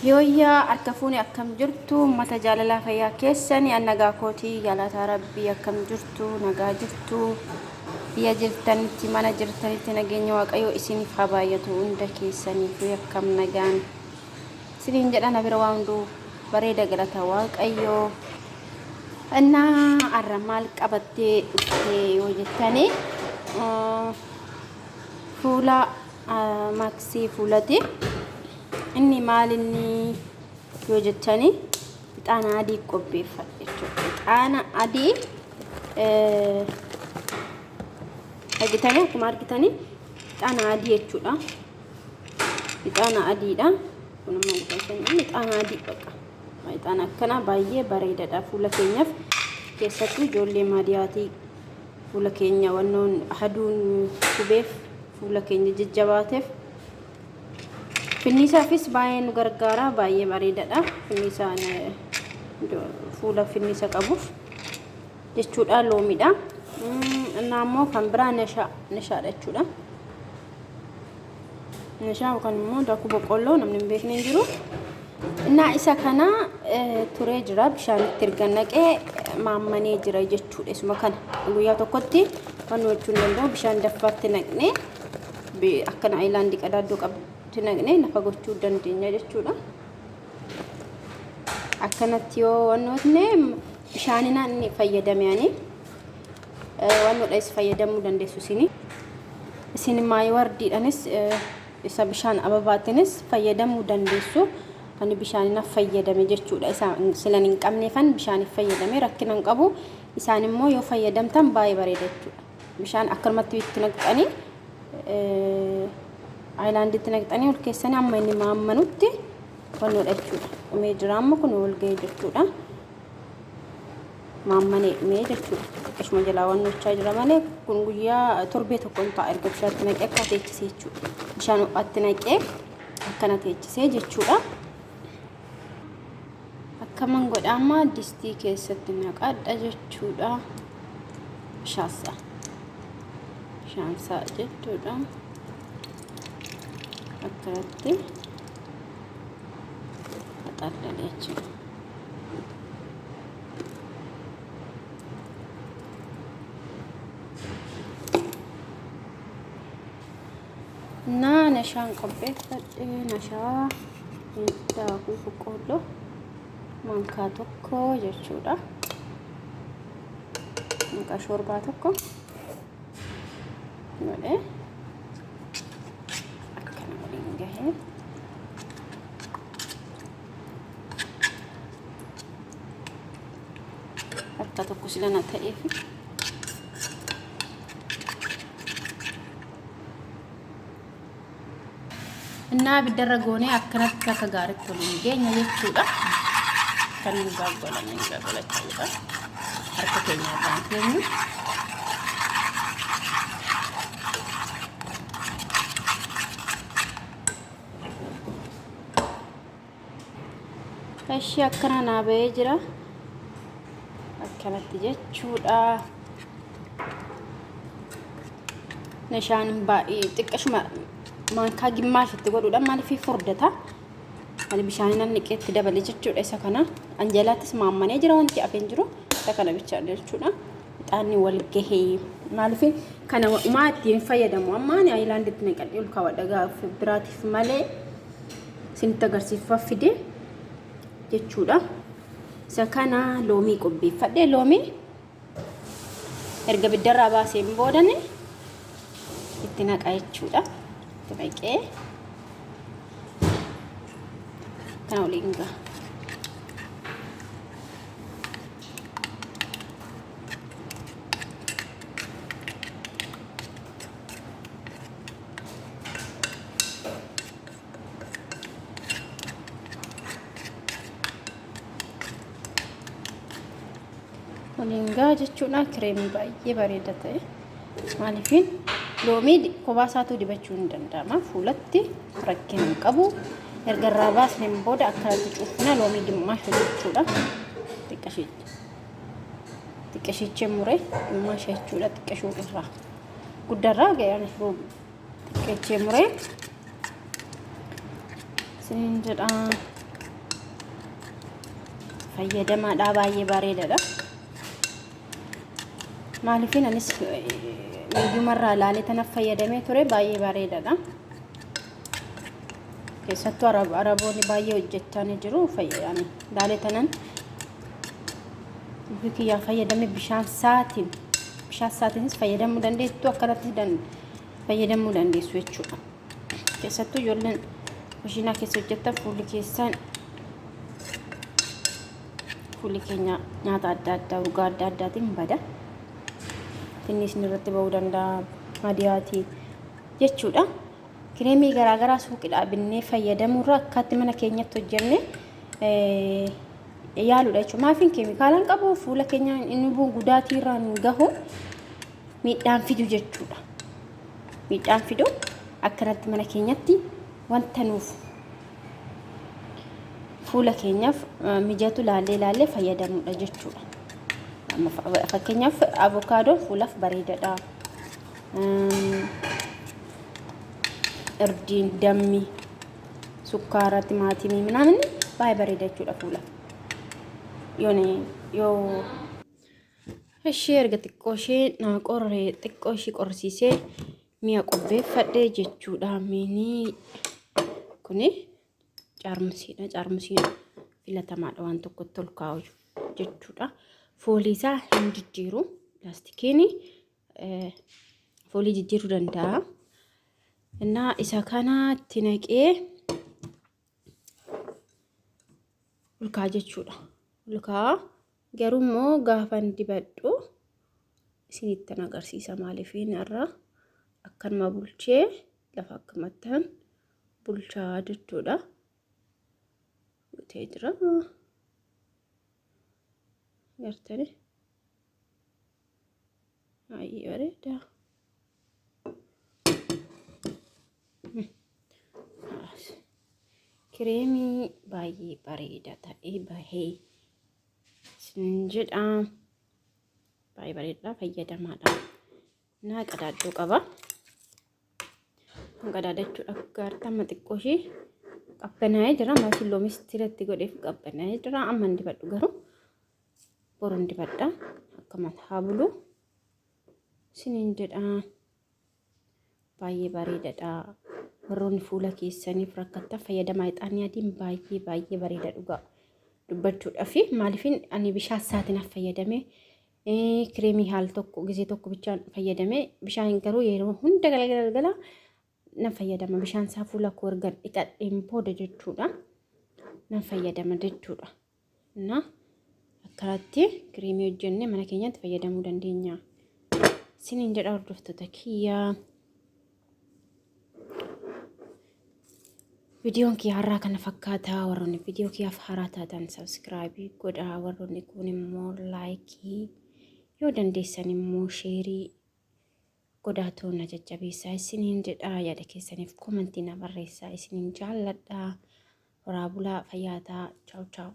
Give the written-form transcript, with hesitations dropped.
Yooyyaa harka fuune, akkam jirtu uummata jaalalaa? Fayyaa keessani? An nagaa kootii, galataa Rabbii. Akkam jirtu? Nagaa jirtu? Biyya jirtanitti, mana jirtanitti nageenya Waaqayyoo isiniif haa baay'atu hunda keessaniif. Akkam nagaan isiniin jedha? Na bira waan hunduu bareeda, galata Waaqayyoo. Innaa har'a maal qabattee dhuftee yoo jettanii, fuula maaksii fuulati. Inni maal inni yoo jettanii, ixaana adii qopheeffadhe jechuudha. Ixaana adii argitanii, akkuma argitanii ixaana adii jechuudha. Ixaana adiidha. Kun immoo ixaana adii baqa. Ixaana akkanaa baay'ee bareedaadha fuula keenyaaf, keessattuu ijoollee maadiyaatii fuula keenya wannoon haduun hubeef, fuula keenya jajjabaateef, finniisaafis baay'ee nu gargaara, baay'ee bareedaadha finniisaan, fuula finniisa qabuuf jechuudha. Loomiidha. Innaa immoo kan biraa nashaa, nashaadha jechuudha. Nashaa yookaan immoo daakuu boqqolloo namni hin beekne hin jiru. Innaa isa kana turee jira, bishaanitti erga naqee maammanee jira jechuudha. Isuma kana guyyaa tokkotti waan gochuu hin danda'u, bishaan daffaatti naqnee, akkana ayilaandii qadaaddoo qabdutti naqnee lafa gochuu dandeenya jechuudha. Akkanatti yoo wannootne bishaaninaan inni fayyadame ani wannoodha is fayyadamuu dandeessu isini. Isin maayiwardiidhanis, isa bishaan ababaatiinis fayyadamuu dandeessu. Ani bishaaninaaf fayyadame jechuudha. Isa silan hin qabneefan bishaaniif fayyadame, rakkina hin qabu. Isaan immoo yoo fayyadamtan baay'ee bareeda jechuudha. Bishaan akkanumatti itti naqxanii, aayilaandiitti naqxanii ol keessanii amma inni maammanutti wannoodha jechuudha. Dhumee jira amma, kun wal ga'ee jechuudha. Maammanee dhumee jechuudha. Xiqqishuma jalaa wannochaa jira malee kun guyyaa torbee tokko hin ta'a erga bishaanitti naqee akka teechisee jechuudha. Bishaan ho'aatti naqee akkana teechisee jechuudha. Akkaman godha amma, distii keessatti naqadha jechuudha. Bishaansaa. Bishaansaa jechuudha. Akkanatti haxallale jechuudha. Naa nashaan qopheeffadhe, nashaa daakuu boqqoolloo maankaa tokko jechuudha. Maankaa shoorbaa tokko godhee akkana waliin gahee. Harka tokko silana ta'eef. Innaa abiddarra goonee akkanatti akka gaariitti waliin geenya jechuudha. Kan nu gaaggolan gaagolachaa jira. Harka keenya irraan keenyu. Ishii akkana naa bahee jira. Akkanatti jechuudha. Meeshaan baay'ee xiqqashuma maankaa gimmaash itti godhuudha. Maaliif furdata? Ani bishaan nan niqeetti dabale jechuudha isa kana. Anjalaattis maammanee jira, wanti hafeen jiru. Isa kana bichaa jechuudha. Ixaanni wal gahee. Maaliif kana umaa ittiin fayyadamu amma ani ayilaanditti naqadhee ol kaawwadha gaafa biraatiif malee, isinitti agarsiifaaf fide jechuudha. Isa kana loomii qopheeffadhe, loomii erga biddarraa baaseen boodani itti naqa jechuudha. Itti naqee kana waliin gaha. Waliin gaha jechuudha. Kireemii baay'ee bareeda ta'e. Maaliifin loomii kophaa isaatuu dibachuu hin danda'ama. Fuulatti rakkina hin qabu. Erga irraa baasneen booda akkanatti cuufna, loomii gimmaasha jechuudha. Xiqqashiichee muree gimmaasha jechuudha. Xiqqashuu irraa guddarraa ga'ee xiqqeechee muree isiniin jedha. Fayyadamaadha, baay'ee bareedaadha. Maaliifin anis miidiyamarraa ilaalee tanaaf fayyadamee ture, baay'ee bareedaadha. Keessattuu Araboonni baay'ee hojjechaa ni jiru. Ilaalee tanan ofii kiyyaa fayyadame. Bishaan saatiinis fayyadamuu dandeettu, akkanatti fayyadamuu dandeessu jechuudha. Keessattuu ijoolleen kushiinaa keessa hojjettan, fuulli keessan, fuulli keenya nyaata adda addaa, urgaa adda addaatiin bada. Tinnisni irratti ba'uu danda'a, madiyaatii jechuudha. Kireemii garaagaraa suuqidhaa binnee fayyadamuurra akkaatti mana keenyatti hojjenne yaaluudha jechuudha. Maafiin keemikaalaan qabu, fuula keenya inni gudaatii irraan gahu, miidhaan fidu jechuudha. Miidhaan fidu. Akkanatti mana keenyatti wanta nuuf fuula keenyaaf mijatu laallee laallee fayyadamuudha jechuudha. Fakkeenyaaf, avokaadoon fuulaaf bareedaadha. Irdiin, dammi, sukkaara, timaatimii ምናምን baay'ee bareeda jechuudha fuula. Yoo ishee erga xiqqoo ishee naa qorree, xiqqoo ishee qorrisiisee mi'a qopheeffadhee jechuudha. Miini kuni caarmusiidha. Caarmusiin filatamaadha waan tokkotti ol kaa'u jechuudha. Foolii isaa hin jijjiiru. Laastikiin foolii jijjiiruu danda'a. Innaa isa kanatti naqee ol kaa'a jechuudha. Ol kaa'a. Garuu immoo gaafan dibadhu isinittan agarsiisa. Maaliif irra akkanuma bulchee lafa akkamattan bulchaa jechuudha. Guutee jira. Gartanii, baay'ee bareeda. Kireemii baay'ee bareeda ta'ee bahee isin jedha. Baay'ee bareedaadha, fayyadamaadha. Naa qadaadduu qaba. Qadaadachuudhaaf gaartama xiqqoo ishee qabbanaa'ee jira. Maatiin loomis tiratti godheef qabbanaa'ee jira. Amma hin dibadhu, garuu boru hin dibadha. Akkuma haa bulu isiniin jedha. Baay'ee bareedaadha. Warroonni fuula keessaniif rakkattan fayyadamaa. Ixaanii adiin baay'ee baay'ee bareeda dhugaa dubbachuudhaaf. Maaliifin ani bishaan saatinaaf fayyadame, kireemii haal tokko gisee tokko bichaan fayyadame. Bishaan garuu yeroo hunda galgala galgala nan fayyadama. Bishaan isaa fuula koo erga dhiqadheen booda jechuudha. Nan fayyadama jechuudha. Na akkanatti kireemii hojjennee mana keenyatti fayyadamuu dandeenya. Isiniin jedha, hordoftoota kiyyaa. Viidiyoon kiyya har'aa kana fakkaata. Warroonni viidiyoo kiyyaaf haaraa taatan subscribe godhaa. Warroonni kun immoo like, yoo dandeessan immoo share godhaatu na jajjabeessaa isiniin jedha. Yaada keessaniif comment na barreessaa, isiniin jaalladha. Horaa bulaa, fayyaataa. Ciao ciao.